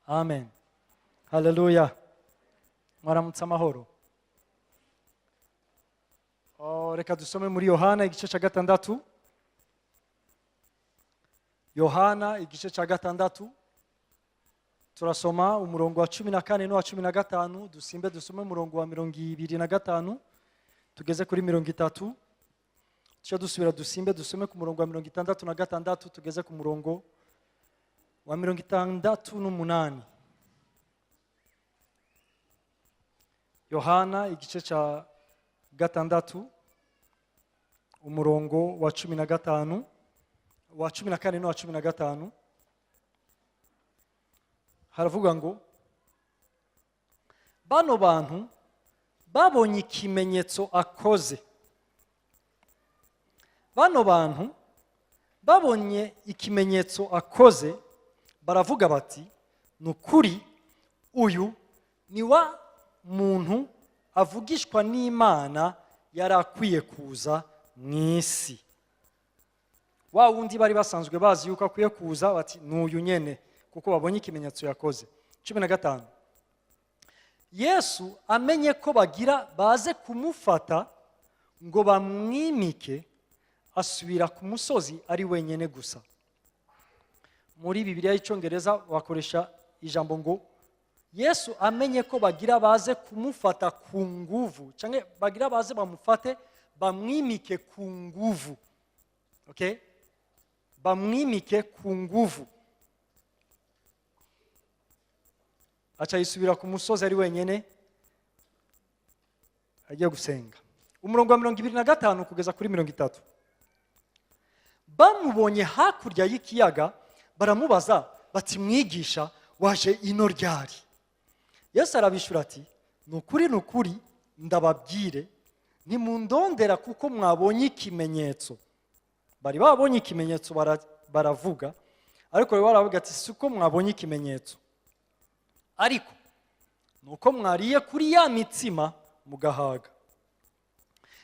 Amen. Haleluya. Mwaramutse amahoro. Oh, reka dusome muri Yohana igice cya 6. Yohana igice cya 6, turasoma umurongo wa 14 n'uwa 15. Dusimbe dusome umurongo wa 25 tugeze kuri 30. Tuce dusubira dusimbe dusome ku murongo wa 66 tugeze ku murongo wa 68. Yohana igice cya 6, umurongo wa 15, wa 14 n'uwa 15, haravuga ngo: "Bano bantu babonye ikimenyetso akoze, bano bantu babonye ikimenyetso akoze, baravuga bati: 'Ni ukuri uyu ni wa muntu avugishwa n'Imana yari akwiye kuza mu isi.'" Wa wundi bari basanzwe bazi yuko akwiye kuza, bati: "N'uyu nyene," kuko babonye ikimenyetso yakoze. 15. Yesu amenye ko bagira baze kumufata ngo bamwimike, asubira ku musozi ari wenyine gusa. Muri Bibiliya y'Icyongereza bakoresha ijambo ngo: Yesu amenye ko bagira baze kumufata ku nguvu, cyangwa bagira baze bamufate bamwimike ku nguvu. Okay, bamwimike ku nguvu. Aca yisubira ku musozi ari wenyine, agiye gusenga. Umurongo wa 25 kugeza kuri 30. Bamubonye hakurya y'ikiyaga, baramubaza bati: "Mwigisha, waje ino ryari?" Yesu arabishyura ati: "Ni ukuri, ni ukuri, ndababwire, ntimundondera kuko mwabonye ikimenyetso." Bari babonye ikimenyetso, baravuga, ariko bari baravuga ati: "Si uko mwabonye ikimenyetso, ariko ni uko mwariye kuri ya mitsima mugahaga.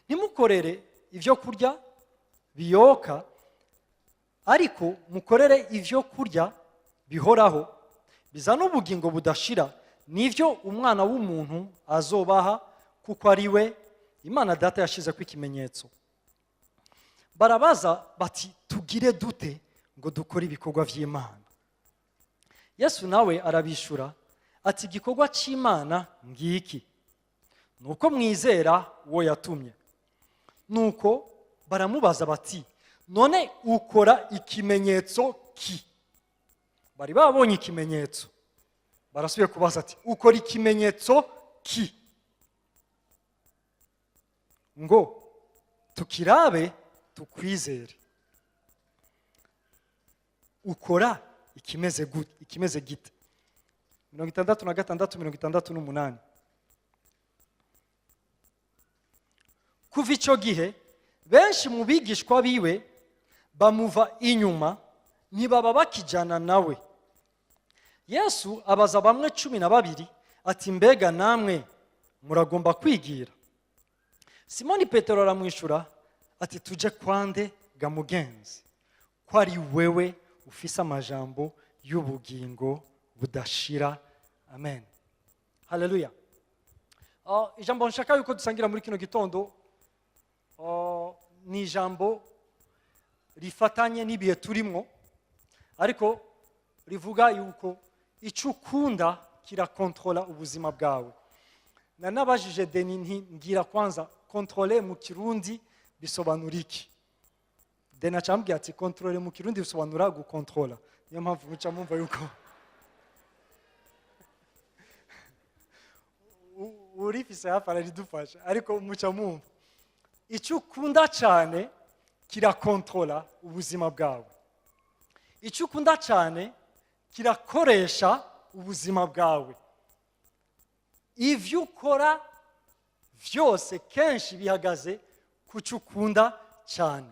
Ntimukorere ibyo kurya biyoka, ariko mukorere ibyo kurya bihoraho bizana ubugingo budashira, nibyo Umwana w'umuntu azobaha, kuko ari we Imana Data yashyize ko ikimenyetso." Barabaza bati: "Tugire dute ngo dukore ibikorwa by'Imana?" Yesu nawe arabishyura ati: "Igikorwa cy'Imana ngiki, ni uko mwizera uwo yatumye." Nuko baramubaza bati: "None ukora ikimenyetso ki?" Bari babonye ikimenyetso, barasubiye kubaza ati: "Ukora ikimenyetso ki ngo tukirabe tukwizere? Ukora ikimeze gute, ikimeze gite?" 66, 68. Kuva icyo gihe benshi mu bigishwa biwe bamuva inyuma, ntibaba bakijyana nawe. Yesu abaza bamwe 12 ati: "Mbega namwe muragomba kwigira?" Simoni Petero aramwishyura ati: "Tujye kwande ga mugenzi, ko ari wewe ufise amajambo y'ubugingo budashira?" Amen. Haleluya. Ijambo nshaka yuko dusangira muri kino gitondo ni ijambo rifatanye n'ibihe turimo, ariko rivuga yuko icyo ukunda kirakontrola ubuzima bwawe. Nanabajije Deni nti: "Mbwira kwanza, contrôler mu Kirundi bisobanura iki?" Deni acambwira ati: "Contrôler mu Kirundi bisobanura gukontrola." Niyo mpamvu muca mumva yuko urifise hafi araridufasha, ariko muca mumva icyo ukunda cyane. Kirakontrola ubuzima bwawe. Icyo ukunda cyane kirakoresha ubuzima bwawe. Ibyo ukora byose kenshi bihagaze ku cyo ukunda cyane.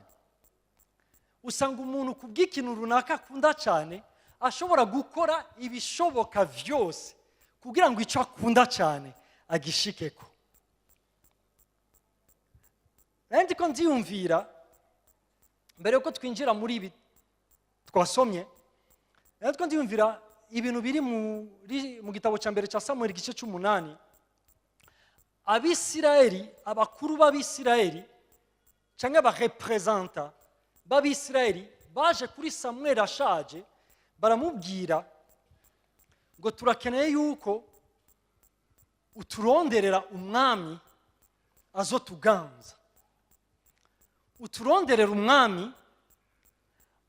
Usanga umuntu ku bw'ikintu runaka akunda cyane ashobora gukora ibishoboka byose kugira ngo icyo akunda cyane agishikeko. Nari ko ndiyumvira mbere yuko twinjira muri ibi twasomye, nari ko ndiyumvira ibintu biri mu gitabo cya mbere cya Samuel, igice cy'umunani. Abisirayeli, abakuru b'Abisirayeli cyangwa aba représentants b'Abisirayeli baje kuri Samuel ashaje, baramubwira ngo: "Turakeneye yuko uturonderera umwami azotuganza, uturonderera umwami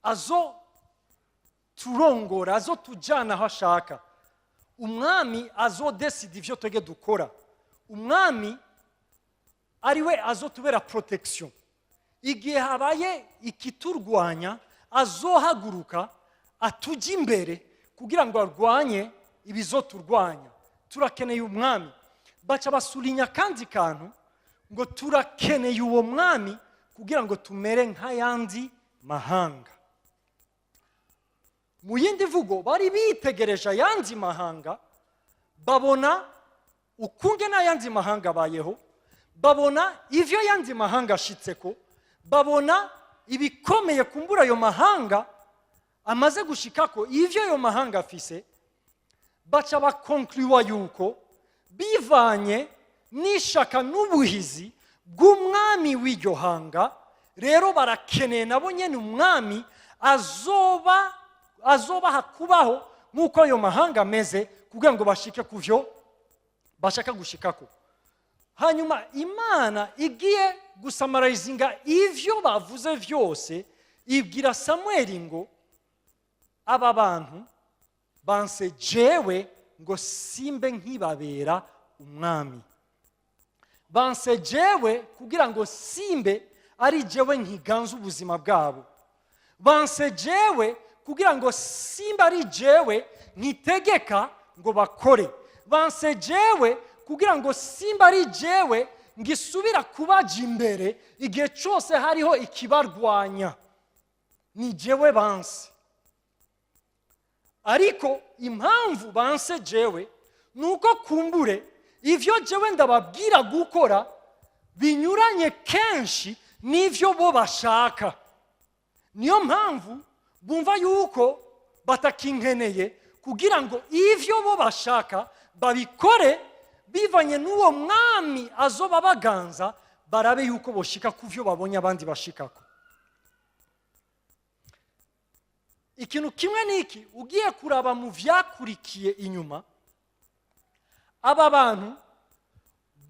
azo turongora, azo tujyana aho ashaka, umwami azodesida ibyo twebwe dukora, umwami ari we azotubera protection igihe habaye ikiturwanya, azohaguruka atujye imbere kugira ngo arwanye ibizoturwanya. Turakeneye umwami." Baca basurinya akandi kantu ngo: "Turakeneye uwo mwami kugira ngo tumere nk'ayandi mahanga." Mu yindi mvugo, bari bitegereje ayandi mahanga, babona ukunge n'ayandi mahanga abayeho, babona ivyo ayandi mahanga ashitseko, babona ibikomeye kumbura ayo mahanga amaze gushikako, ivyo ayo mahanga afise. Baca bakonkluwa yuko bivanye n'ishaka n'ubuhizi bw'umwami w'iryo hanga, rero barakeneye nabo nyene umwami azoba azobaha kubaho nk'uko ayo mahanga ameze, kugira ngo bashike ku vyo bashaka gushikako. Hanyuma Imana igiye gusamarayizinga ivyo bavuze vyose, ibwira Samweli ngo: "Aba bantu banse jewe ngo simbe nkibabera umwami, banse jewe kugira ngo simbe ari jewe nkiganza ubuzima bwabo, banse jewe kugira ngo simbe ari jewe nkitegeka ngo bakore, banse jewe kugira ngo simba ari jewe ngisubira kubaja imbere igihe cyose hariho ikibarwanya. Ni jewe banse. Ariko impamvu banse jewe ni uko kumbure ivyo jewe ndababwira gukora binyuranye kenshi n'ivyo bo bashaka. Niyo mpamvu bumva yuko batakinkeneye kugira ngo ivyo bo bashaka babikore bivanye n'uwo mwami azoba baganza, barabe yuko boshika ku vyo babonye abandi bashikako." Ikintu kimwe n'iki: ugiye kuraba mu vyakurikiye inyuma, aba bantu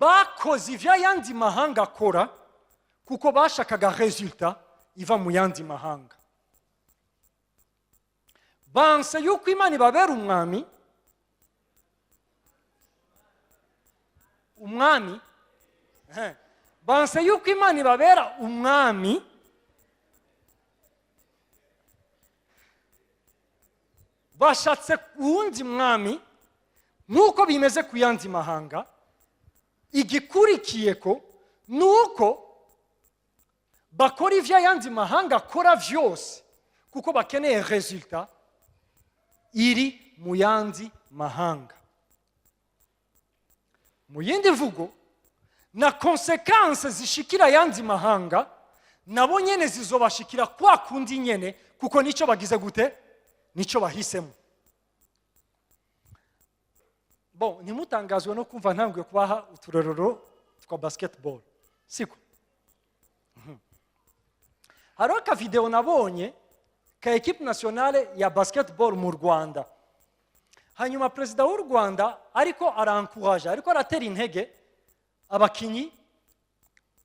bakoze ivyo ayandi mahanga akora kuko bashakaga résultat iva mu yandi mahanga. Banse yuko Imana ibabera umwami. Banse yuko Imana ibabera umwami, bashatse uwundi mwami nk'uko bimeze ku yandi mahanga. Igikurikiye ko ni uko bakora ivyo ayandi mahanga akora vyose kuko bakeneye résultat iri mu yandi mahanga. Mu yindi mvugo, na conséquences zishikira ayandi mahanga nabo nyene zizobashikira kwa kundi nyene, kuko nico bagize gute? Nico bahisemo. Bon, ntimutangazwe no kumva ntanguye kubaha uturorero twa basketball, siko? Hariho aka vidéo nabonye ka équipe nationale ya basketball mu Rwanda. Hanyuma perezida w'u Rwanda ariko arankuraje, ariko aratera intege abakinyi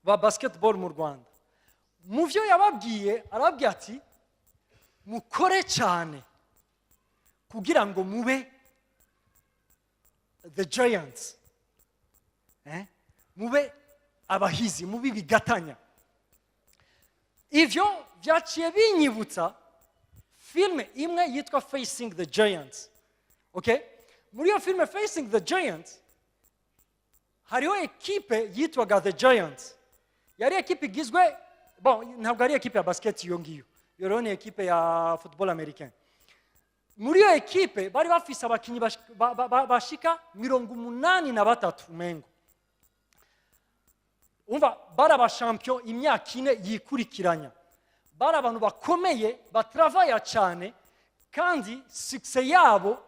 ba basketball mu Rwanda. Mu byo yababwiye, arababwiye ati: "Mukore cyane kugira ngo mube the giants, eh? Mube abahizi, mube ibigatanya." Ivyo byaciye binyibutsa filime imwe yitwa Facing the Giants. Okay, muri iyo filime Facing the Giants hariho ekipe yitwaga The Giants. Yari ekipe igizwe, bon, ntabwo ari ekipe ya basket iyo ngiyo, iyo rero ni ekipe ya football américain. Muri iyo ekipe bari bafise abakinnyi bashika 83 umengo. Umva, bari abashampiyo imyaka 4 yikurikiranya, bari abantu bakomeye, batravaya cyane, kandi succès yabo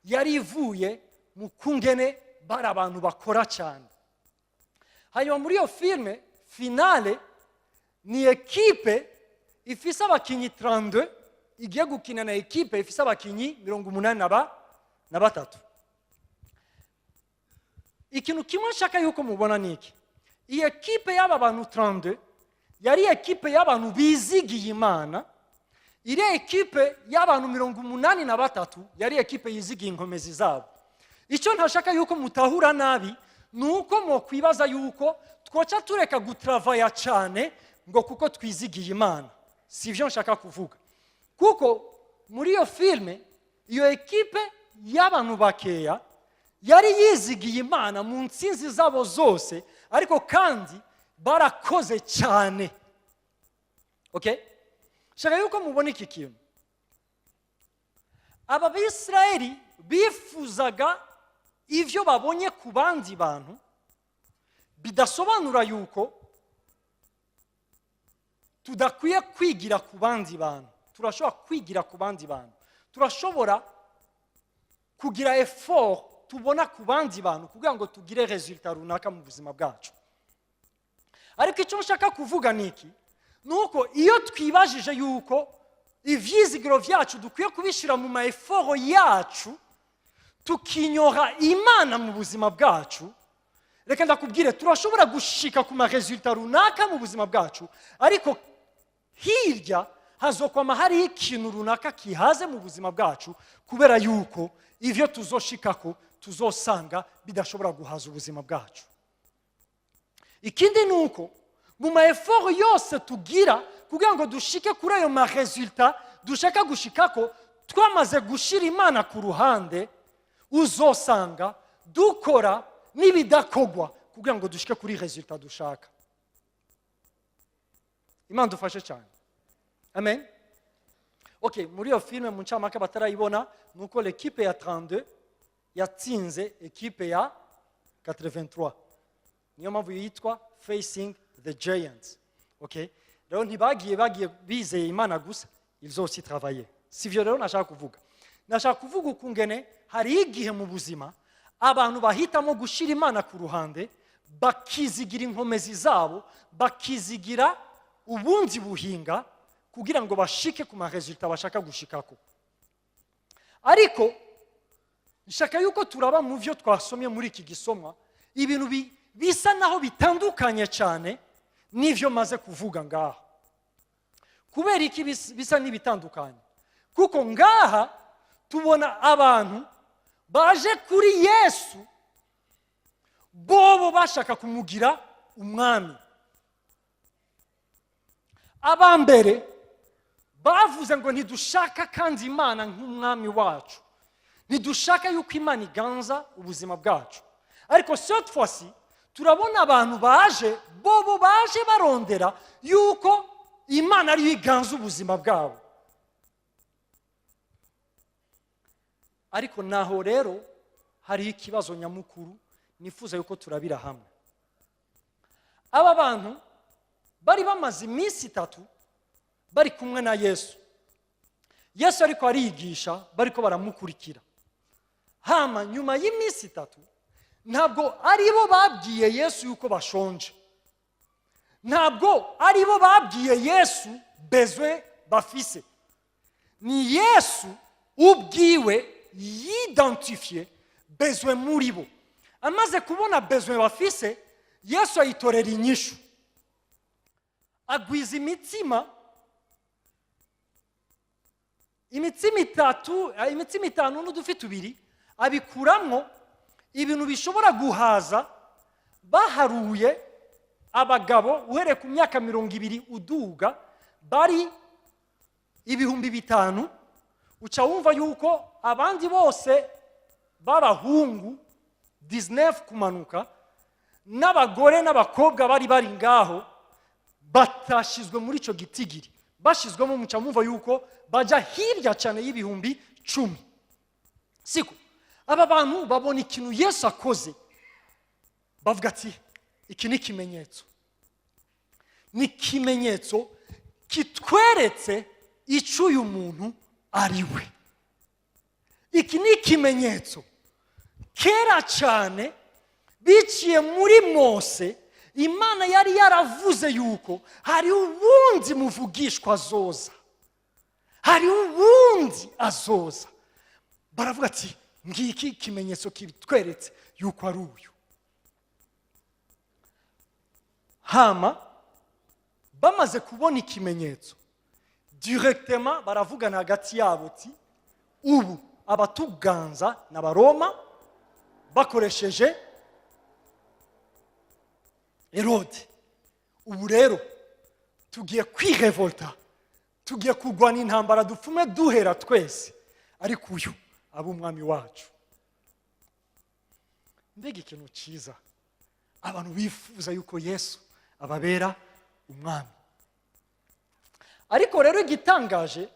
yari ivuye mu kungene bari abantu bakora cyane. Hanyuma muri iyo filime, finale ni ekipe ifise abakinnyi 32 igiye gukina na ekipe ifise abakinnyi 83. Ikintu kimwe nshaka yuko mubona ni iki: iyi ekipe y'aba bantu 32 yari ekipe y'abantu bizigiye Imana. Iriya ekipe y'abantu 83 yari ekipe yizigiye inkomezi zabo. Icyo ntashaka yuko mutahura nabi ni uko mwokwibaza yuko twoca tureka gutravaya cyane ngo kuko twizigiye Imana. Si ibyo nshaka kuvuga, kuko muri iyo filime iyo ekipe y'abantu bakeya yari yizigiye Imana mu nsinzi zabo zose, ariko kandi barakoze cyane. Okay, shaka yuko mubona iki kintu: aba Bisirayeli bifuzaga ibyo babonye ku bandi bantu, bidasobanura yuko tudakwiye kwigira ku bandi bantu. Turashobora kwigira ku bandi bantu, turashobora kugira effort tubona ku bandi bantu kugira ngo tugire résultat runaka mu buzima bwacu. Ariko icyo nshaka kuvuga ni iki: ni uko iyo twibajije yuko ivyizigiro vyacu dukwiye kubishyira mu ma efforts yacu, tukinyora Imana mu buzima bwacu, reka ndakubwire, turashobora gushika ku ma résultats runaka mu buzima bwacu, ariko hirya hazokwama hariho ikintu runaka kihaze mu buzima bwacu, kubera yuko ivyo tuzoshikako tuzosanga bidashobora guhaza ubuzima bwacu. Ikindi ni uko mu ma efforts yose tugira kugira ngo dushike kuri ayo ma résultats dushaka gushikako, twamaze gushira Imana ku ruhande, uzosanga dukora n'ibidakogwa kugira ngo dushike kuri résultat dushaka. Imana dufashe cyane, amen. Okay, muri iyo filime, mu ncamake batarayibona, ni uko l'équipe ya 32 yatsinze ekipe ya 83. Niyo mpamvu yitwa Facing the Giants. Okay, rero ntibagiye bagiye bizeye Imana gusa, ils ont aussi travaillé. Si byo rero nashaka kuvuga. Nashaka kuvuga ukungene hari igihe mu buzima abantu bahitamo gushyira Imana ku ruhande, bakizigira inkomezi zabo, bakizigira ubundi buhinga kugira ngo bashike ku ma résultats bashaka gushikako. Ariko nshaka yuko turaba mu byo twasomye muri iki gisomwa ibintu bisa naho bitandukanye cyane n'ibyo maze kuvuga ngaha. Kubera iki bisa n'ibitandukanye? Kuko ngaha tubona abantu baje kuri Yesu, bobo bashaka kumugira umwami. Aba mbere bavuze ngo ntidushaka kandi Imana nk'umwami wacu, ntidushaka yuko Imana iganza ubuzima bwacu. Ariko cette fois-ci turabona abantu baje, bobo baje barondera yuko Imana ariyo iganza ubuzima bwabo. Ariko naho rero hariho ikibazo nyamukuru nifuza yuko turabira hamwe. Aba bantu bari bamaze iminsi 3 bari kumwe na Yesu. Yesu ariko arigisha, bariko baramukurikira. Hama nyuma y'iminsi 3, ntabwo ari bo babwiye Yesu yuko bashonje, ntabwo ari bo babwiye Yesu besoin bafise. Ni Yesu ubwiwe yidantifiye besoin muri bo. Amaze kubona besoin bafise, Yesu ayitorera inyishu, agwiza imitsima itatu, imitsima itanu n'udufi tubiri, abikuramwo ibintu bishobora guhaza, baharuye abagabo uhereye ku myaka 20 uduga. Bari 5000. Uca wumva yuko abandi bose b'abahungu 19 kumanuka, n'abagore n'abakobwa bari ngaho batashizwe muri icyo gitigiri. Bashyizwemo, muca mwumva yuko bajya hirya cyane y'10,000, siko? Aba bantu babona ikintu Yesu akoze, bavuga ati: "Iki ni ikimenyetso, ni ikimenyetso kitweretse icyo uyu muntu ari we. Iki ni ikimenyetso kera cyane biciye muri Mose, Imana yari yaravuze yuko hari uwundi muvugishwa azoza, hari uwundi azoza." Baravuga ati: "Ngiki ikimenyetso kitweretse yuko ari uyu." Hama bamaze kubona ikimenyetso, directement baravugana hagati yabo ati: "Ubu abatuganza ni Abaroma bakoresheje Herode. Ubu rero tugiye kwirevolta, tugiye kurwana intambara, dupfume duhera twese, ariko uyu abe umwami wacu." Mbega ikintu cyiza! Abantu bifuza yuko Yesu ababera umwami. Ariko rero igitangaje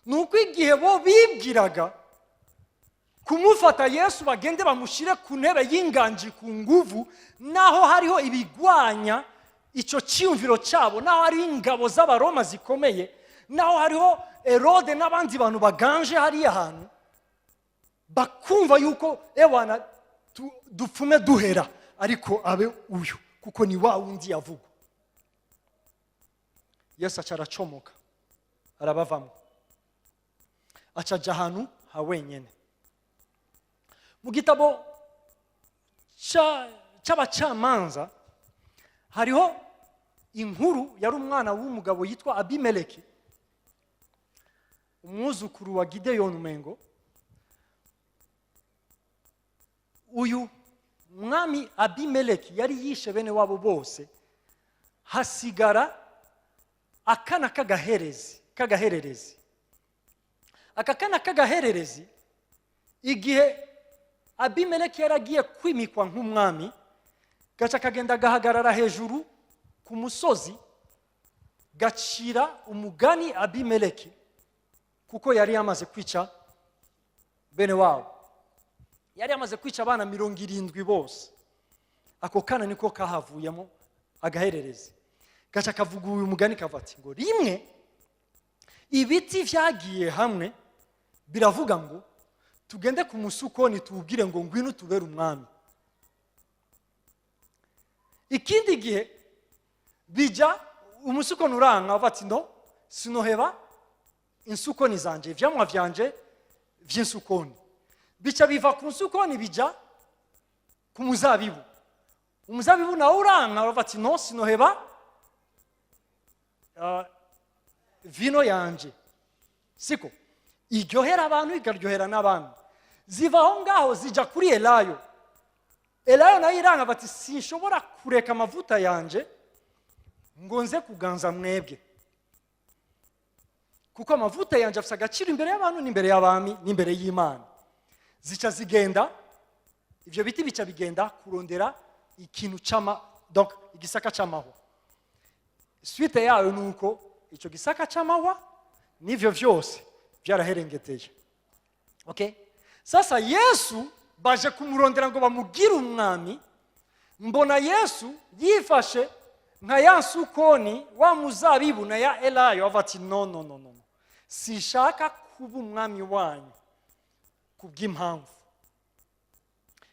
ni uko igihe bo bibwiraga kumufata Yesu, bagende bamushyire ku ntebe y'inganji ku nguvu, naho hariho ibigwanya icyo cyiyumviro cyabo, naho hariho ingabo z'Abaroma zikomeye, naho hariho Herode n'abandi bantu baganje hariya hantu, bakumva yuko ewana dupfume duhera, ariko abe uyu, kuko ni wa wundi yavugwa. Yesu aca aracomoka, arabavamo, aca ajya ahantu ha wenyine. Mu gitabo cy'Abacamanza hariho inkuru yari umwana w'umugabo yitwa Abimeleki, umwuzukuru wa Gideyoni. Umengo uyu mwami Abimeleki yari yishe bene wabo bose, hasigara akana k'agaherezi k'agahererezi. Aka kana k'agahererezi, igihe Abimeleki yaragiye kwimikwa nk'umwami, gaca kagenda gahagarara hejuru ku musozi, gacira umugani Abimeleki, kuko yari yamaze kwica bene wabo, yari yamaze kwica abana 70 bose. Ako kana niko kahavuyemo agahererezi, gaca kavuga uyu mugani, kavuga ati ngo: "Rimwe ibiti vyagiye hamwe biravuga ngo: tugende ku musukoni tuwubwire ngo ngwino tubere umwami. Ikindi gihe bijya umusukoni uranka, uva ati: no, sinoheba insukoni zanje, ivyamwa vyanje vy'insukoni. Bica biva ku nsukoni bija ku muzabibu. Umuzabibu nawe uranka, uravuga ati: no, sinoheba vino yanje, siko iryohera abantu, ikaryohera n'abami. Ziva aho ngaho zijya kuri elayo. Elayo nayo iranga, bati: sinshobora kureka amavuta yanje ngo nze kuganza mwebwe, kuko amavuta yanje afite agaciro imbere y'abantu n'imbere y'abami n'imbere y'Imana." Zica zigenda, ibyo biti bica bigenda kurondera ikintu c'ama, donc igisaka c'amahwa. Suite yayo ni uko icyo gisaka c'amahwa n'ivyo vyose byaraherengeteye. Okay, sasa Yesu baje kumurondera ngo bamugire umwami. Mbona Yesu yifashe nka ya nsukoni, wa muzabibu na ya elayo, avuga ati: "No, no, no, no, sishaka kuba umwami wanyu kubw'impamvu."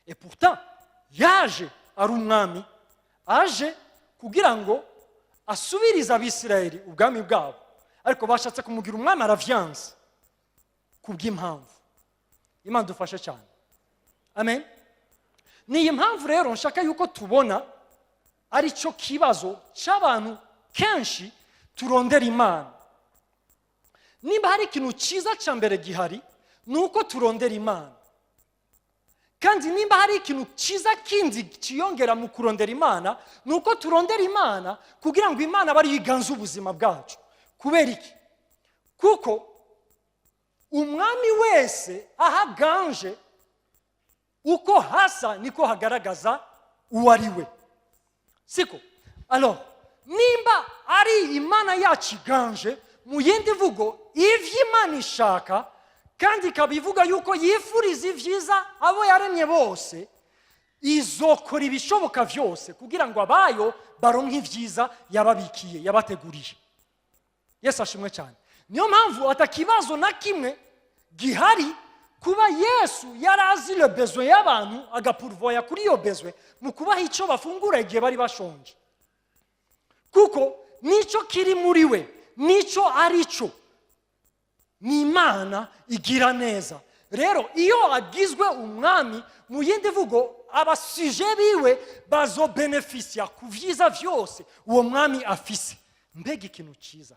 Et pourtant yaje ari umwami, aje kugira ngo asubirize Abisirayeli ubwami bwabo, ariko bashatse kumugira umwami, aravyanze kubw'impamvu. Imana dufashe cyane, amen. Ni iyi mpamvu rero nshaka yuko tubona ari cyo kibazo cy'abantu kenshi turondera Imana. Nimba hari ikintu cyiza cya mbere gihari, ni uko turondera Imana. Kandi nimba hari ikintu cyiza kindi kiyongera mu kurondera Imana, ni uko turondera Imana kugira ngo Imana abe ariyo iganze ubuzima bwacu. Kubera iki? Kuko umwami wese aho aganje, uko hasa niko hagaragaza uwo ari we, siko? Alors, nimba ari Imana yacu iganje, mu yindi mvugo, ivyo Imana ishaka kandi ikaba ivuga yuko yifuriza ibyiza abo yaremye bose, izokora ibishoboka byose kugira ngo abayo baronke ibyiza yababikiye, yabateguriye. Yesu ashimwe cyane. Niyo mpamvu atakibazo na kimwe gihari kuba Yesu yari azi le besoin y'abantu, agapourvoya kuri iyo besoin mu kubaha icyo bafungura igihe bari bashonje, kuko nicyo kiri muri we, nicyo ari cyo, ni Imana igira neza. Rero iyo agizwe umwami, mu yindi mvugo, abasujets biwe bazobénéficia ku byiza byose uwo mwami afise. Mbega ikintu cyiza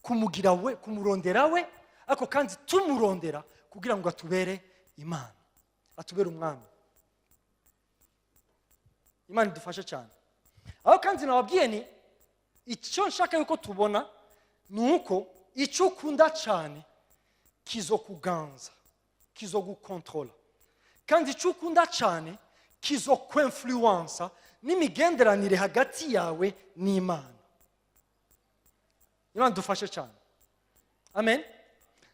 kumugira we, kumurondera we, ariko kandi tumurondera kugira ngo atubere Imana, atubere umwami. Imana idufashe cyane. Aho kandi nababwiye, ni icyo nshaka yuko tubona, ni uko icyo ukunda cyane kizokuganza, kizogukontrola, kandi icyo ukunda cyane kizokwinfluença n'imigenderanire hagati yawe n'Imana. Imana dufashe cyane. Amen.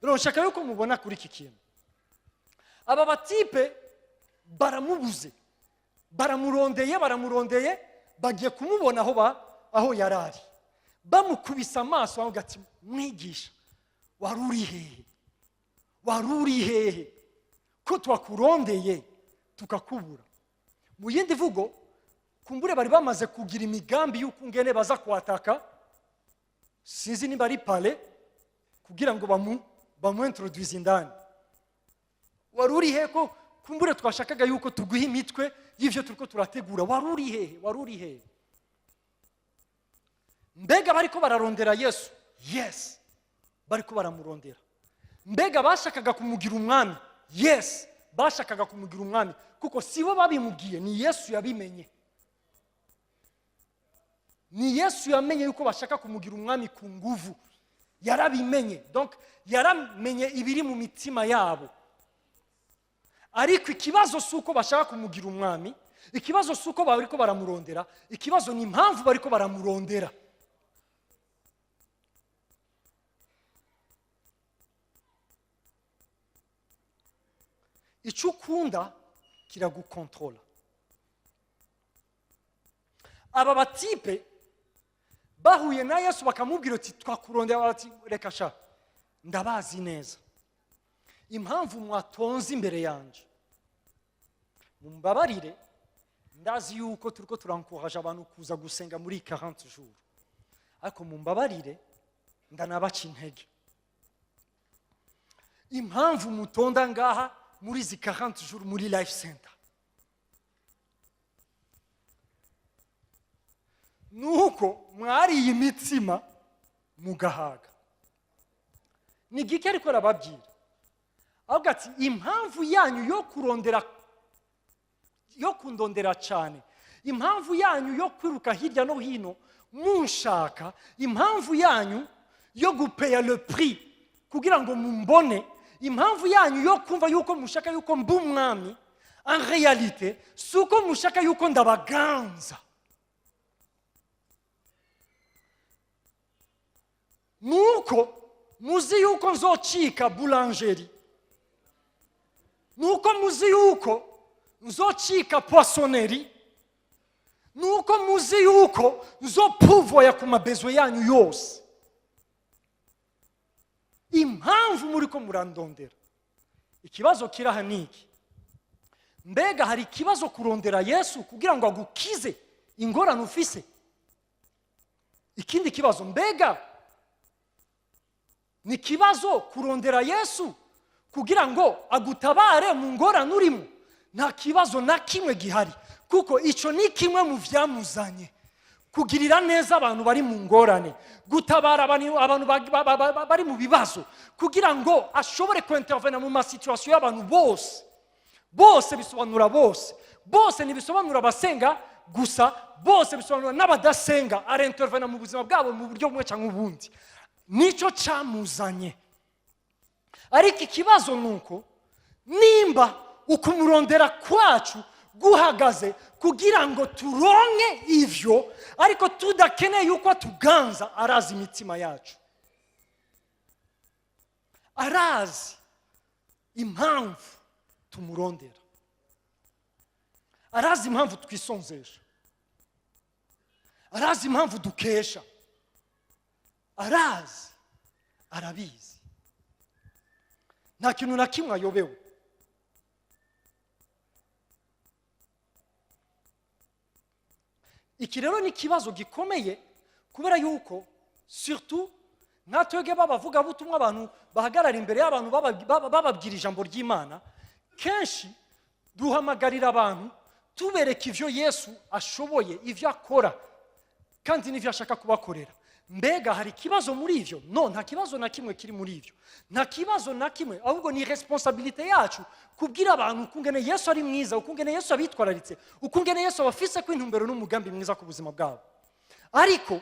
Rero nshaka yuko mubona kuri iki kintu, aba batypes baramubuze, baramurondeye, baramurondeye, bagiye kumubona aho yari ari, bamukubise amaso bavuga ati: "Mwigisha, wari uri hehe? Wari uri hehe ko twakurondeye tukakubura?" Mu yindi mvugo, kumbure bari bamaze kugira imigambi y'uko ngene baza kuhataka, sinzi niba ari palais, kugira ngo bamu introduise indani. "Wari uri hehe ko kumbure twashakaga yuko tuguha imitwe y'ivyo turiko turategura? Wari uri hehe? Wari uri hehe?" Mbega bariko bararondera Yesu? Yes, bariko baramurondera. Mbega bashakaga kumugira umwami? Yes, bashakaga kumugira umwami, kuko si bo babimubwiye, ni Yesu yabimenye. Ni Yesu yamenye yuko bashaka kumugira umwami ku nguvu. Yarabimenye, donc yaramenye ibiri mu mitima yabo. Ariko ikibazo si uko bashaka kumugira umwami, ikibazo si uko bariko baramurondera, ikibazo ni impamvu bariko baramurondera. Icyo ukunda kiragukontrola. Aba batypes bahuye na Yesu bakamubwira ati: "Twakurondera." Bati: "Reka sha, ndabazi neza impamvu mwatonze imbere yanjye. Mumbabarire, ndazi yuko turiko turencourage abantu kuza gusenga muri 40 jours, ariko mumbabarire ndanabaca intege. Impamvu mutonda ngaha muri izi 40 jours muri Life Center nuko mwariye imitsima mugahaga." Ni gike ariko arababwira, avuga ati: "Impamvu yanyu yo kurondera, yo kundondera cyane, impamvu yanyu yo kwiruka hirya no hino munshaka, impamvu yanyu yo gupayer le prix kugira ngo mumbone, impamvu yanyu yo kumva yuko mushaka yuko mba umwami, en réalité si uko mushaka yuko ndabaganza, nuko muzi yuko nzocika boulangerie, nuko muzi yuko nzocika poissonnerie, nuko muzi yuko nzopourvoya ku mabesoins yanyu yose. Impamvu muri ko murandondera." Ikibazo kiri aha ni iki: mbega hari ikibazo kurondera Yesu kugira ngo agukize ingorane ufise? Ikindi kibazo, mbega ni ikibazo kurondera Yesu kugira ngo agutabare mu ngorane urimo? Nta kibazo na kimwe gihari, kuko icyo ni kimwe mu byamuzanye: kugirira neza abantu bari mu ngorane, gutabara abantu bari mu bibazo, kugira ngo ashobore kwintervena mu masituations y'abantu bose. Bose bisobanura bose. Bose ntibisobanura abasenga gusa, bose bisobanura n'abadasenga. Arintervena mu buzima bwabo mu buryo bumwe cyangwa ubundi. Nicyo cyamuzanye. Ariko ikibazo ni uko nimba ukumurondera kwacu guhagaze kugira ngo turonke ivyo, ariko tudakeneye yuko atuganza. Arazi imitima yacu, arazi impamvu tumurondera, arazi impamvu twisonzesha, arazi impamvu dukesha, arazi, arabizi. Nta kintu na kimwe ayobewe. Iki rero ni ikibazo gikomeye, kubera yuko surtout nka twebwe b'abavugabutumwa, abantu bahagarara imbere y'abantu bababwira ijambo ry'Imana, kenshi duhamagarira abantu tubereka ivyo Yesu ashoboye, ivyo akora kandi n'ivyo ashaka kubakorera. Mbega hari ikibazo muri ivyo? No, nta kibazo na kimwe kiri muri ivyo, nta kibazo na kimwe. Ahubwo ni responsabilité yacu kubwira abantu ukungene Yesu ari mwiza, ukungene Yesu abitwararitse, ukungene Yesu abafise ko intumbero n'umugambi mwiza ku buzima bwabo. Ariko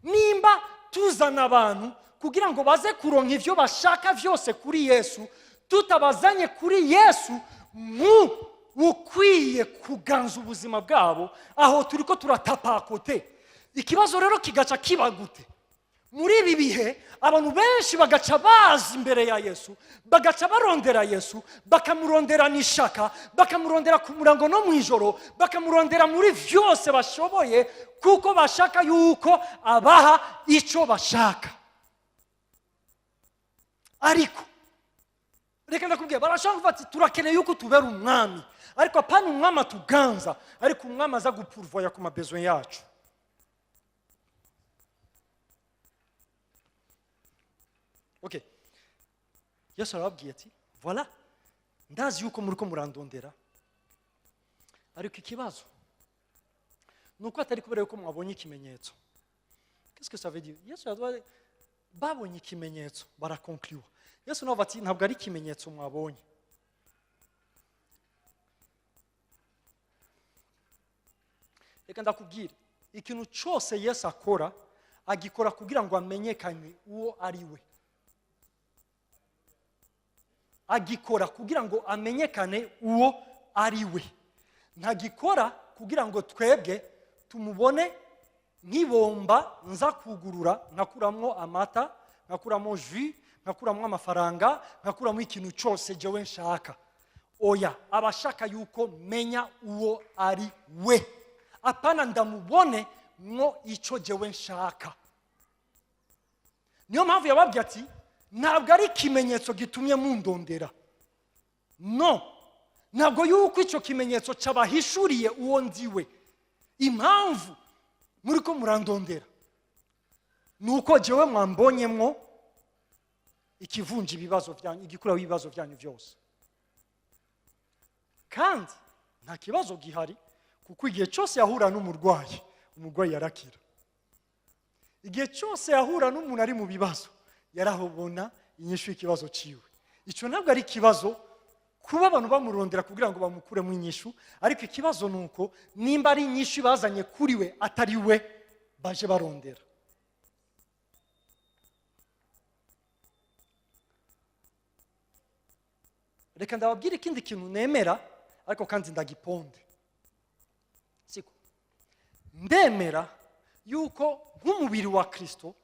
nimba tuzana abantu kugira ngo baze kuronka ivyo bashaka vyose kuri Yesu, tutabazanye kuri Yesu mu ukwiye kuganza ubuzima bwabo, aho turiko turatapakote. Ikibazo rero kigaca kiba gute? Muri ibi bihe abantu benshi bagaca baza imbere ya Yesu, bagaca barondera Yesu, bakamuronderana ishaka, bakamurondera ku murango no mu ijoro, bakamurondera muri vyose bashoboye, kuko bashaka yuko abaha ico bashaka. Ariko reka ndakubwira, barashobora kuvuga ati: "Turakeneye yuko tubera umwami," ariko apana umwami atuganza, ariko umwami aza gupurvoya ku ma besoins yacu. Okay, Yesu arababwiye ati: "Voilà, ndazi yuko muri ko murandondera, ariko ikibazo ni uko atari kubera yuko mwabonye ikimenyetso." Qu'est-ce que ça veut dire? Yesu yaduhaye, babonye ikimenyetso barakonkliwa. Yesu nawe ati: "Ntabwo ari ikimenyetso mwabonye." Reka ndakubwira, ikintu cyose Yesu akora, agikora kugira ngo amenyekane uwo ari we. Agikora kugira ngo amenyekane uwo ari we. Ntagikora kugira ngo twebwe tumubone nk'ibomba nza kugurura, nkakuramo amata, nkakuramo jus, nkakuramo amafaranga, nkakuramo ikintu cyose jewe nshaka. Oya, aba ashaka yuko menya uwo ari we, apana ndamubone mwo icyo jewe nshaka. Niyo mpamvu yababwiye ati: "Ntabwo ari ikimenyetso gitumye mundondera. No, ntabwo yuko icyo kimenyetso cyabahishuriye uwo ndiwe. Impamvu muri ko murandondera ni uko jewe mwambonyemwo ikivunja ibibazo byanyu, igikuraho ibibazo byanyu byose." Kandi nta kibazo gihari, kuko igihe cyose yahura n'umurwayi, umurwayi yarakira. Igihe cyose yahura n'umuntu ari mu bibazo, yarabona inyishu y'ikibazo ciwe. Icyo ntabwo ari ikibazo kuba abantu bamurondera kugira ngo bamukuremo inyishu, ariko ikibazo ni uko nimba ari inyishu bazanye kuri we, atari we baje barondera. Reka ndababwire ikindi kintu nemera, ariko kandi ndagiponde. Siko ndemera yuko nk'umubiri wa Kirisito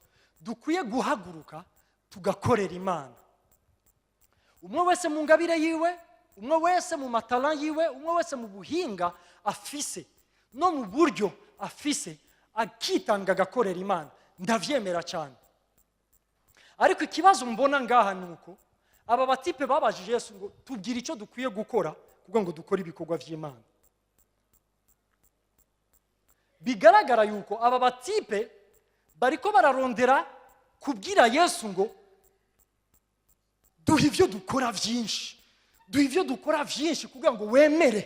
dukwiye guhaguruka tugakorera Imana, umwe wese mu ngabire yiwe, umwe wese mu matara yiwe, umwe wese mu buhinga afise no mu buryo afise, akitanga agakorera Imana. Ndabyemera cyane. Ariko ikibazo mbona ngaha ni uko aba batipe babajije Yesu ngo: "Tubwire icyo dukwiye gukora kugira ngo dukore ibikorwa by'Imana." Bigaragara yuko aba batipe bariko bararondera kubwira Yesu ngo: "Duha ibyo dukora byinshi, duha ibyo dukora byinshi kugira ngo wemere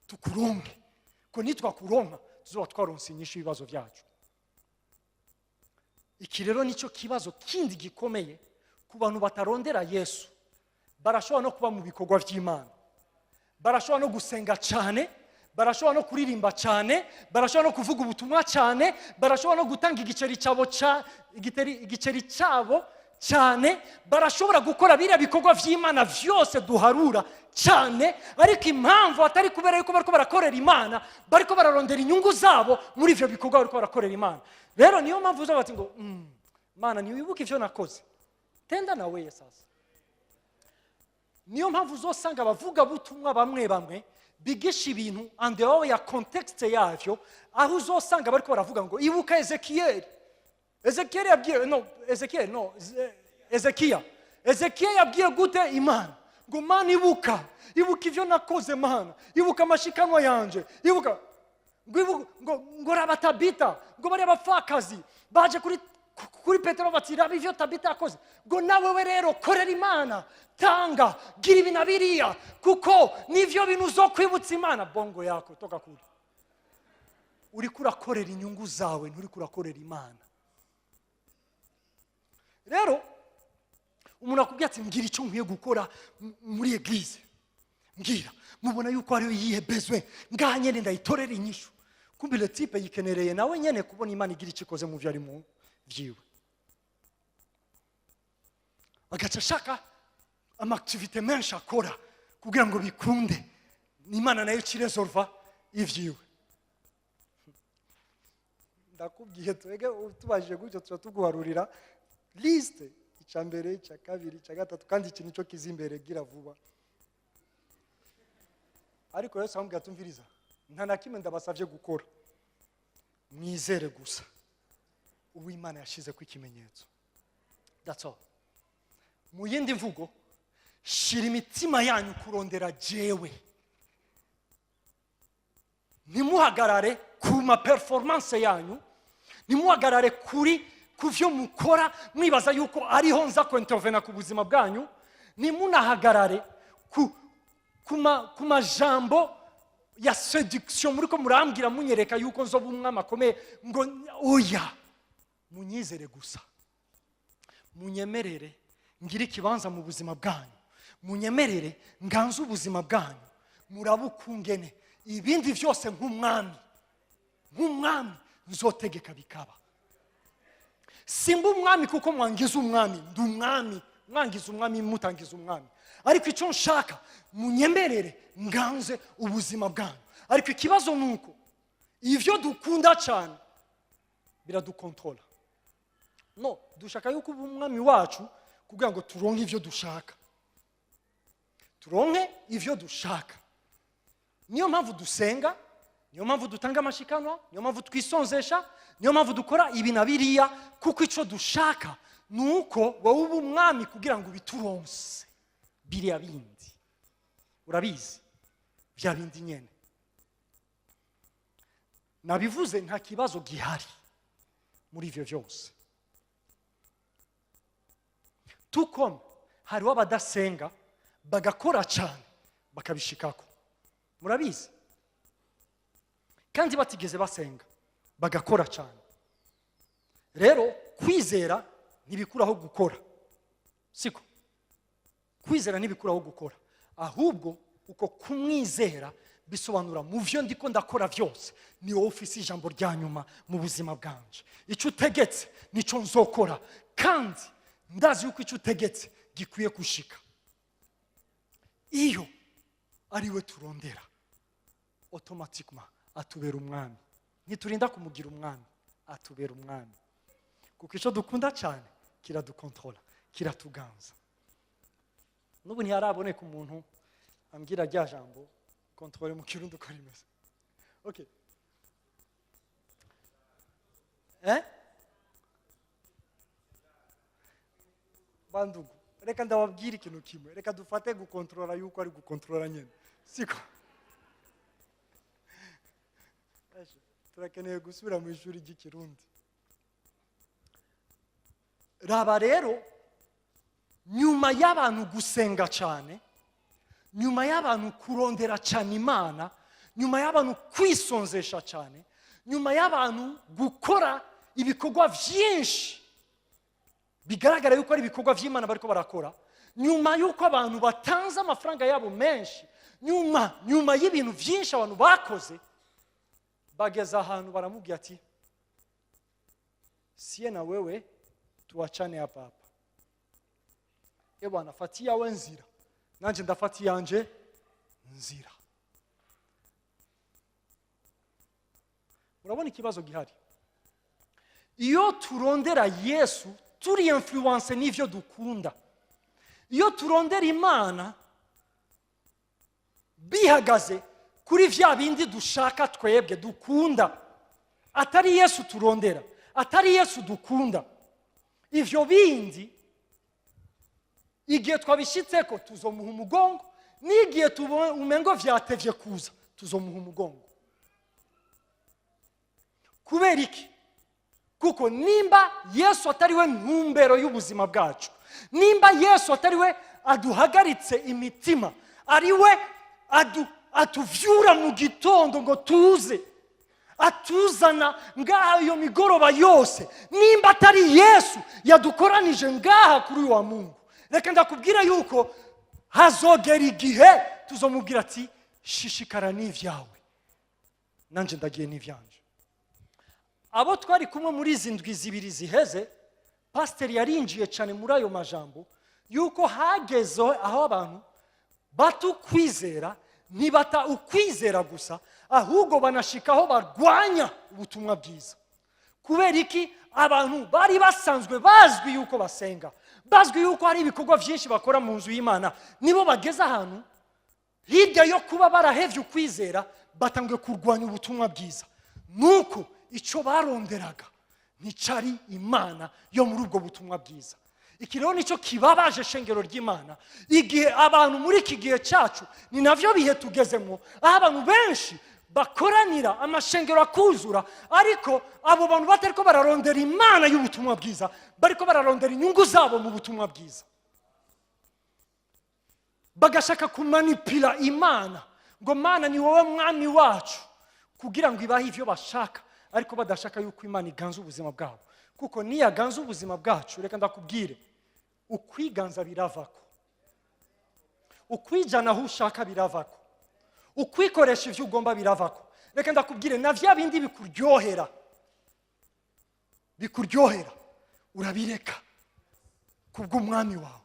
tukuronke, ko nitwakuronka tuzoba twaronse inyishu y'ibibazo byacu." Iki rero nicyo kibazo kindi gikomeye ku bantu batarondera Yesu. Barashobora no kuba mu bikorwa by'Imana, barashobora no gusenga cyane, barashobora no kuririmba cyane, barashobora no kuvuga ubutumwa cyane, barashobora no gutanga igiceri cyabo igiceri cyabo cyane, barashobora gukora biriya bikorwa by'Imana byose duharura cyane. Ariko impamvu atari kubera yuko bariko barakorera Imana, bariko bararondera inyungu zabo muri ivyo bikorwa bariko barakorera Imana. Rero niyo mpamvu uza bati ngo "Mana, ntiwibuke ivyo nakoze?" Tenda na weye. Sasa niyo mpamvu uzosanga abavugabutumwa bamwe bamwe bigisha ibintu en dehors ya contexte yavyo, aho uzosanga bariko baravuga ngo ibuka Ezekiyeli. Ezekiyeli yabwiye, no Ezekiyeli, no Ezekiya. Ezekiya yabwiye gute Imana? Ngo "Mana, ibuka, ibuka ivyo nakoze. Mana, ibuka amashikanwa yanje, ibuka." Ngo ngo raba Tabita, ngo bariya bapfakazi baje kuri Petero bati "Raba ivyo Tabita yakoze." Ngo nawe we rero korera Imana, tanga, gira ibi na biriya, kuko nivyo bintu uzokwibutsa Imana. Bongo yako, toka kure. Uriko urakorera inyungu zawe, nturiko urakorera Imana. Rero umuntu akubwira ati "Mbwira icyo nkwiye gukora muri église, mbwira, mubona yuko hariyo yihe besoin ngaha nyene ndayitorera inyishu." Kumbe le type yikenereye nawe nyene kubona Imana igira icyo ikoze mu byo ari mu vyiwe, agaca ashaka ama activités menshi akora kugira ngo bikunde Imana nayo ikiresolva ivyiwe. Ndakubwiye, twege tubajije gutyo tuba tuguharurira liste: icya mbere, icya kabiri, icya gatatu, kandi iki nicyo kiza imbere, gira vuba. Ariko Yesu aramubwira ati "Umviriza, nta na kimwe ndabasabye gukora, mwizere gusa Uwimana yashyize ku ikimenyetso." That's all. Mu yindi mvugo, shira imitima yanyu kurondera jewe, ntimuhagarare ku ma performance yanyu, ntimuhagarare ku byo mukora mwibaza yuko ariho nza kwintervena ku buzima bwanyu, ntimunahagarare ku majambo ya séduction muri ko murambwira, munyereka yuko nzoba umwami akomeye. Ngo oya, munyizere gusa, munyemerere ngire ikibanza mu buzima bwanyu, munyemerere nganze ubuzima bwanyu, murabukungene ibindi byose nk'umwami nzotegeka bikaba. Simba umwami kuko mwangiza umwami, ndi umwami mwangiza umwami, mutangiza umwami. Ariko icyo nshaka, munyemerere nganze ubuzima bwanyu. Ariko ikibazo ni uko ibyo dukunda cyane biradukontorora. No dushaka yuko uba umwami wacu kugira ngo turonke ibyo dushaka, turonke ibyo dushaka. Niyo mpamvu dusenga, niyo mpamvu dutanga amashikanwa, niyo mpamvu twisonzesha, niyo mpamvu dukora ibi na biriya, kuko icyo dushaka ni uko wowe uba umwami kugira ngo ubituronse biriya bindi. Urabizi, bya bindi nyene nabivuze, nta kibazo gihari muri ivyo byose. Tukoma hariho abadasenga bagakora cyane bakabishikako, murabizi, kandi batigeze basenga bagakora cyane. Rero kwizera ntibikuraho gukora, siko? Kwizera ntibikuraho gukora, ahubwo uko kumwizera bisobanura mu byo ndiko ndakora byose ni wowe ufise ijambo rya nyuma mu buzima bwanje. Icyo utegetse nicyo nzokora, kandi ndazi yuko icyo utegetse gikwiye gushika. Iyo ari we turondera, automatiquement atubera umwami. Ntiturinda kumugira umwami, atubera umwami, kuko icyo dukunda cyane kiradukontorora, kiratuganza. N'ubu ntiharaboneka umuntu ambwira rya jambo contrôle mu Kirundi uko rimeze. Okay, eh? Bandugu, reka ndababwira ikintu kimwe. Reka dufate gukontorora yuko ari gukontorora nyine, siko? Turakeneye gusubira mu ishuri ry'Ikirundi. Raba rero, nyuma y'abantu gusenga cyane, nyuma y'abantu kurondera cyane Imana, nyuma y'abantu kwisonzesha cyane, nyuma y'abantu gukora ibikorwa byinshi bigaragara yuko ari ibikorwa by'Imana bariko barakora, Nyuma y'uko abantu batanze amafaranga yabo menshi, nyuma y'ibintu byinshi abantu bakoze, bageze ahantu baramubwira ati: "Sie na wewe tuwachane hapa hapa. E bwana, fata iyawe nzira, nanjye ndafata iyanje nzira." Murabona ikibazo gihari? Iyo turondera Yesu turi influencé n'ivyo dukunda, iyo turondera Imana bihagaze kuri vya bindi dushaka twebwe dukunda, atari Yesu turondera, atari Yesu dukunda, ivyo bindi igihe twabishyitseko tuzomuha umugongo, n'igihe umengo vyatevye kuza tuzomuha umugongo. Kubera iki? Kuko nimba Yesu atari we ntumbero y'ubuzima bwacu, nimba Yesu atari we aduhagaritse imitima, ari we atuvyura mu gitondo ngo tuze, atuzana ngaha iyo migoroba yose, nimba atari Yesu yadukoranije ngaha kuri uyu wa Mungu, reka ndakubwira yuko hazogera igihe tuzomubwira ati: "Shishikara n'ivyawe, nanjye ndagiye n'ivyanje." Abo twari kumwe muri izi ndwi 2 ziheze, pasiteri yarinjiye cyane muri ayo majambo yuko hageze aho abantu batukwizera, ntibata ukwizera gusa, ahubwo banashikaho barwanya ubutumwa bwiza. Kubera iki? Abantu bari basanzwe bazwi yuko basenga, bazwi yuko hari ibikorwa byinshi bakora mu nzu y'Imana, nibo bageze ahantu hirya yo kuba barahevye ukwizera, batangiye kurwanya ubutumwa bwiza. Nuko icyo baronderaga nticari Imana yo muri ubwo butumwa bwiza. Iki rero nicyo kibabaje shengero ry'Imana. Igihe abantu muri iki gihe cyacu, ni navyo bihe tugezemo, aho abantu benshi bakoranira amashengero akuzura, ariko abo bantu batariko bararondera Imana y'ubutumwa bwiza, bariko bararondera inyungu zabo mu butumwa bwiza, bagashaka kumanipira Imana ngo: "Mana, ni wowe mwami wacu," kugira ngo ibahe ivyo bashaka, ariko badashaka yuko Imana iganza ubuzima bwabo. Kuko niyaganza ubuzima bwacu, reka ndakubwire, ukwiganza biravako, ukwijana aho ushaka biravako, ukwikoresha ivyo ugomba biravako. Reka ndakubwire, na vya bindi bikuryohera bikuryohera urabireka kubw'umwami wawe.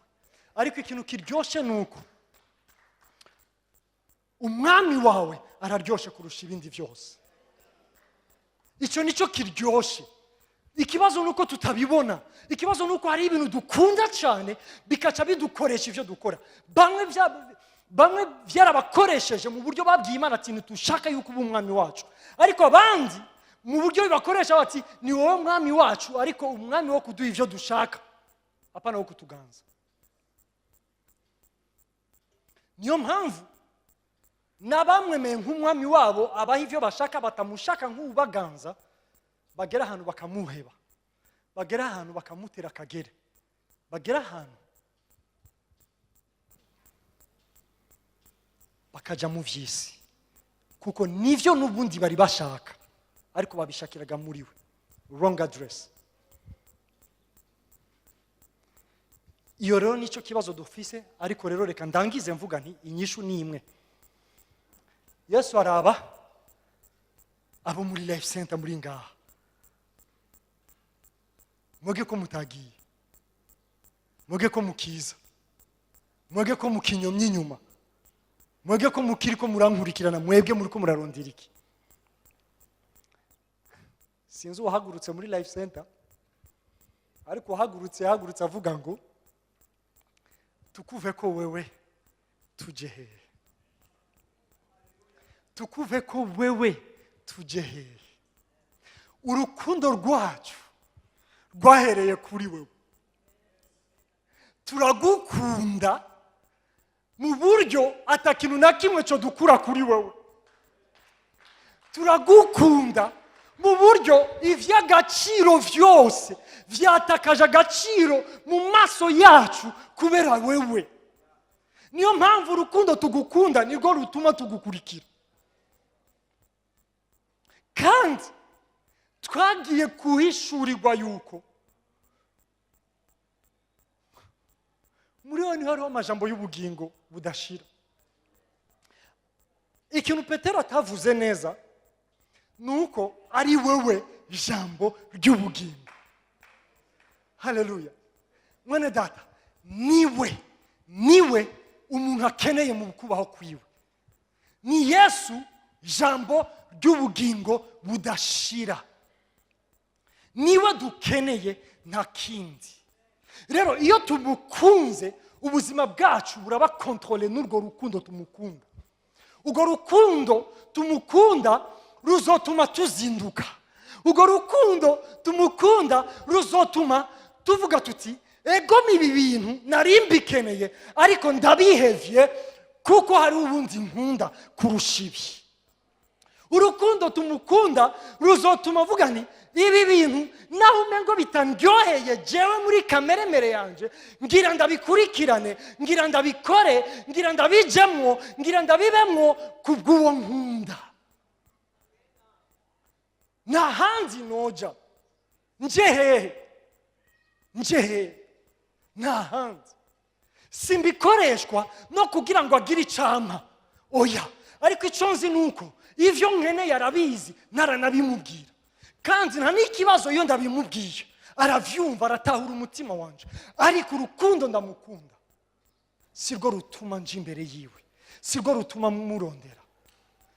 Ariko ikintu kiryoshe ni uko umwami wawe araryoshe kurusha ibindi byose. Icyo nicyo kiryoshe. Ikibazo ni uko tutabibona. Ikibazo ni uko hari ibintu dukunda cyane bikaca bidukoresha ibyo dukora. Bamwe byarabakoresheje mu buryo babwiye Imana ati: "Ntitushaka yuko uba umwami wacu." Ariko abandi mu buryo bibakoresha bati: "Ni wowe mwami wacu, ariko umwami wo kuduha ibyo dushaka, apana wo kutuganza." Niyo mpamvu n'abamwemeye nk'umwami wabo abaha ibyo bashaka, batamushaka nk'ubaganza, bagera ahantu bakamuheba, bagera ahantu bakamutera akagere, bagera ahantu bakajya mu by'isi, kuko nibyo n'ubundi bari bashaka, ariko babishakiraga muri we. Wrong address. Iyo rero nicyo kibazo dufise. Ariko rero reka ndangize mvuga nti inyishu ni imwe. Yesu araba abo muri Life Center muri ngaha, mwege ko mutagiye, mwege ko mukiza, mwege ko mukinyomye inyuma, mwege ko mukiri ko murankurikirana, mwebwe muri ko murarondera iki? Sinzi uwahagurutse muri Life Center, ariko uwahagurutse yahagurutse avuga ngo: "Tukuve ko wewe tuje hehe? Tukuve ko wewe tuje hehe? Urukundo rwacu rwahereye kuri wewe. Turagukunda mu buryo atakintu na kimwe cyo dukura kuri wewe. Turagukunda mu buryo iby'agaciro byose byatakaje agaciro mu maso yacu kubera wewe. Niyo mpamvu urukundo tugukunda nirwo rutuma tugukurikira. Kandi twagiye kuhishurirwa yuko Muri we niho hariho amajambo y'ubugingo budashira. Ikintu Petero atavuze neza ni uko ari wewe jambo ry'ubugingo. Haleluya! Mwene data, niwe umuntu akeneye mu kubaho kwiwe. Ni Yesu jambo ry'ubugingo budashira, niwe dukeneye, nta kindi. Rero iyo tumukunze, ubuzima bwacu buraba contrôlé n'urwo rukundo tumukunda. Urwo rukundo tumukunda ruzotuma tuzinduka. Urwo rukundo tumukunda ruzotuma tuvuga tuti: "Egome, ibi bintu nari mbikeneye, ariko ndabihevye kuko hari ubundi nkunda kurusha ibi." Urukundo tumukunda ruzotuma avuga nti: "Ibi bintu naho umengo bitandyoheye jewe muri kameremere yanje, ngira ndabikurikirane, ngira ndabikore, ngira ndabijemwo, ngira ndabibemwo kubw'uwo nkunda. Nta handi noja. Nje hehe? Nje hehe? Nta handi. Simbikoreshwa no kugira ngo agire icampa, oya. Ariko icyo nzi ni uko ivyo nkeneye arabizi, naranabimubwira, kandi nta n'ikibazo iyo ndabimubwiye. Aravyumva, aratahura umutima wanje. Ariko urukundo ndamukunda si rwo rutuma nja imbere yiwe, si rwo rutuma murondera,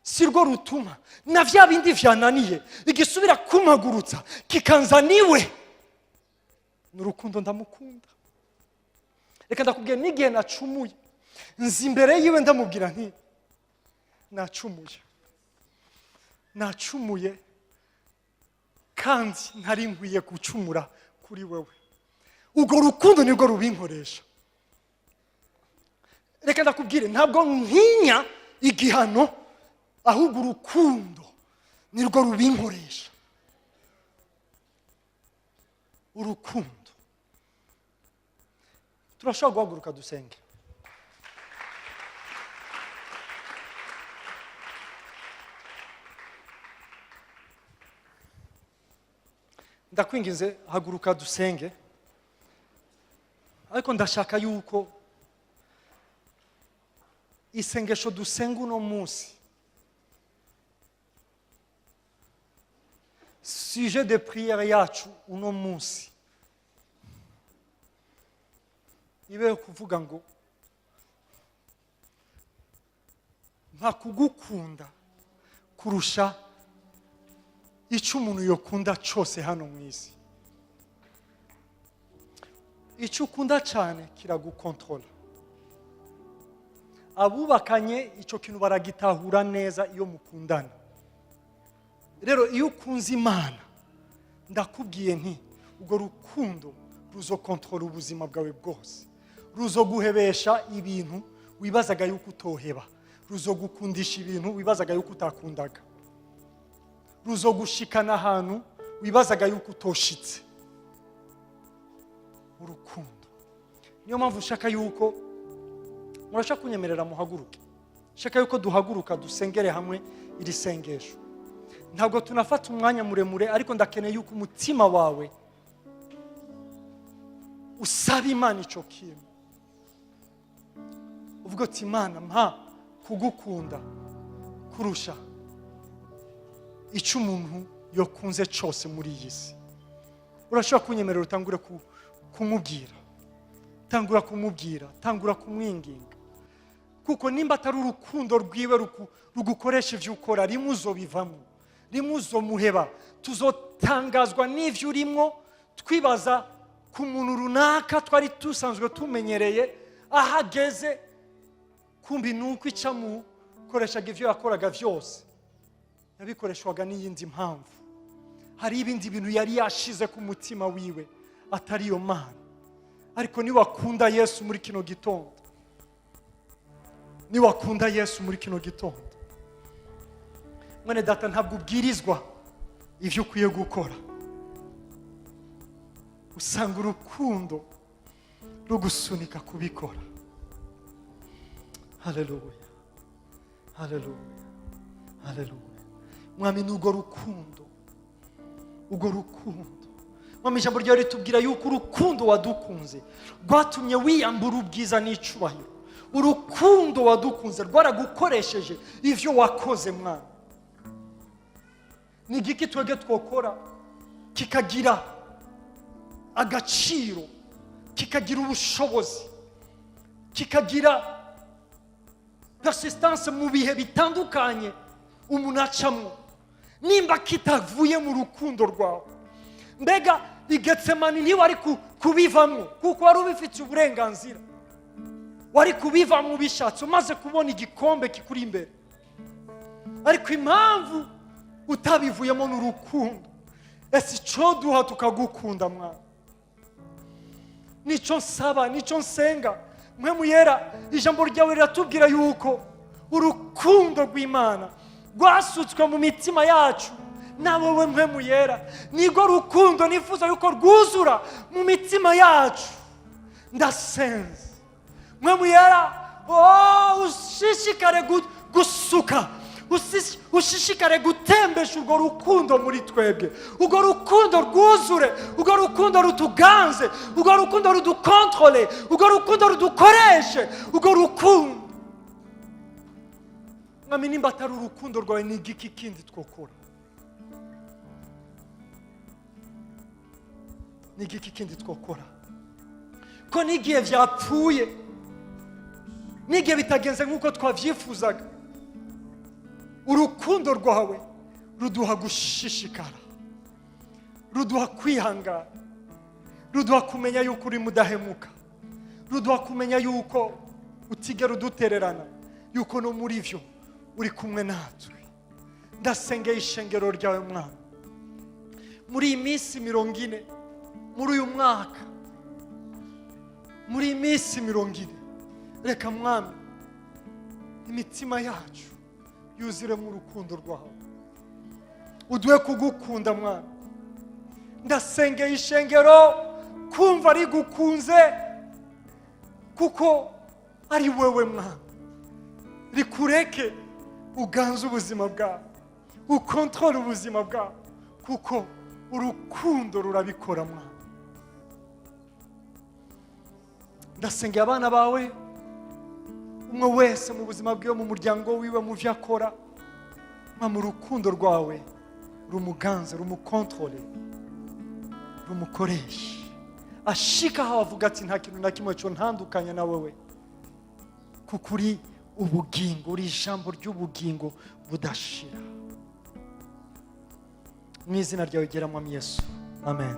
si rwo rutuma na vya bindi vyananiye igisubira kumpagurutsa kikanzaniwe. Ni urukundo ndamukunda. Reka ndakubwira, n'igihe nacumuye, nzi imbere yiwe ndamubwira nti: "Nacumuye, nacumuye, kandi ntari nkwiye gucumura kuri wewe." Urwo rukundo nirwo rubinkoresha. Reka ndakubwire, ntabwo ntinya igihano, ahubwo urukundo nirwo rubinkoresha. Urukundo. Turashobora guhaguruka dusenge. Ndakwinginze, haguruka dusenge. Ariko ndashaka yuko isengesho dusenga uno munsi, sujet de prière yacu uno munsi, ibe kuvuga ngo: "Mpa kugukunda kurusha icyo umuntu yokunda cyose hano mu isi." Icyo ukunda cyane kiragukontorora. Abubakanye icyo kintu baragitahura neza iyo mukundana. Rero iyo ukunze Imana, ndakubwiye nti urwo rukundo ruzokontorora ubuzima bwawe bwose, ruzoguhebesha ibintu wibazaga yuko utoheba, ruzogukundisha ibintu wibazaga yuko utakundaga, ruzogushikana ahantu wibazaga yuko utoshitse. Urukundo. Niyo mpamvu ushaka yuko murashaka kunyemerera muhaguruke. Shaka yuko duhaguruka dusengere hamwe iri sengesho. Ntabwo tunafata umwanya muremure, ariko ndakeneye yuko umutima wawe usaba Imana icyo kintu, uvuga uti: "Imana, mpa kugukunda kurusha icyo umuntu yokunze cyose muri iyi si." Urashobora kunyemerera utangure kumubwira. Tangura kumubwira, tangura kumwinginga, kuko nimba atari urukundo rwiwe rugukoresha ibyo ukora, rimwe uzobivamo, rimwe uzomuheba. Tuzotangazwa n'ibyo urimo, twibaza ku muntu runaka twari dusanzwe tumenyereye aho ageze, kumbi ni uko icyamukoreshaga ibyo yakoraga byose yabikoreshwaga n'iyindi mpamvu. Hari ibindi bintu yari yashize ku mutima wiwe atari iyo Mana. Ariko niwakunda Yesu muri kino gitondo, niwakunda Yesu muri kino gitondo, mwene data, ntabwo ubwirizwa ibyo ukwiye gukora. Usanga urukundo rugusunika kubikora. Haleluya, haleluya, haleluya! Mwami, ni urwo rukundo, urwo rukundo. Mwami, ijambo ryawe ritubwira yuko urukundo wadukunze rwatumye wiyambura ubwiza n'icubahiro. Urukundo wadukunze rwaragukoresheje ivyo wakoze. Mwana, ni igiki twebwe twokora kikagira agaciro, kikagira ubushobozi, kikagira persistance mu bihe bitandukanye umuntu acamwo, nimba kitavuye mu rukundo rwawe? Mbega i Getsemani ntiwari kubivamwo, kuko wari ubifitiye uburenganzira? Wari kubivamo ubishatse, umaze kubona igikombe kikuri imbere. Ariko impamvu utabivuyemo ni urukundo. Ese icyo duha tukagukunda, mwana? Nicyo nsaba, nicyo nsenga. Mpwemu Yera, ijambo ryawe riratubwira yuko urukundo rw'Imana rwasutswe mu mitima yacu na wowe, Mpwemu Yera. Nirwo rukundo nifuza yuko rwuzura mu mitima yacu. Ndasenze, Mpwemu Yera, oh, ushishikare gusuka, ushishikare gutembesha urwo rukundo muri twebwe. Urwo rukundo rwuzure, urwo rukundo rutuganze, urwo rukundo rudukontorole, urwo rukundo rudukoreshe, urwo rukundo. Mwami, nimba atari urukundo rwawe, ni igiki kindi twokora? Ni igiki kindi twokora, ko n'igihe byapfuye, n'igihe bitagenze nk'uko twabyifuzaga, urukundo rwawe ruduha gushishikara, ruduha kwihangana, ruduha kumenya yuko uri mudahemuka, ruduha kumenya yuko utigera udutererana, yuko no muri byo uri kumwe natwe? Ndasengeye ishengero ryawe, mwana, muri iyi minsi 40, muri uyu mwaka, muri iyi minsi 40. Reka, Mwami, imitima yacu yuzuremo urukundo rwawe. Uduhe kugukunda, Mwami. Ndasengeye ishengero kumva rigukunze, kuko ari wewe, Mwami. Rikureke uganze ubuzima bwawe, ukontorore ubuzima bwawe, kuko urukundo rurabikora, Mwana. Ndasengeye abana bawe, umwe wese mu buzima bwiwe, mu muryango wiwe, mu byo akora. Mu rukundo rwawe rumuganze, rumukontorore, rumukoreshe, ashika aho avuga ati: "Nta kintu na kimwe cyo ntandukanya na wowe, kuko uri ubugingo, uri ijambo ry'ubugingo budashira." Mu izina ryawe ryera, Mwami Yesu, amen.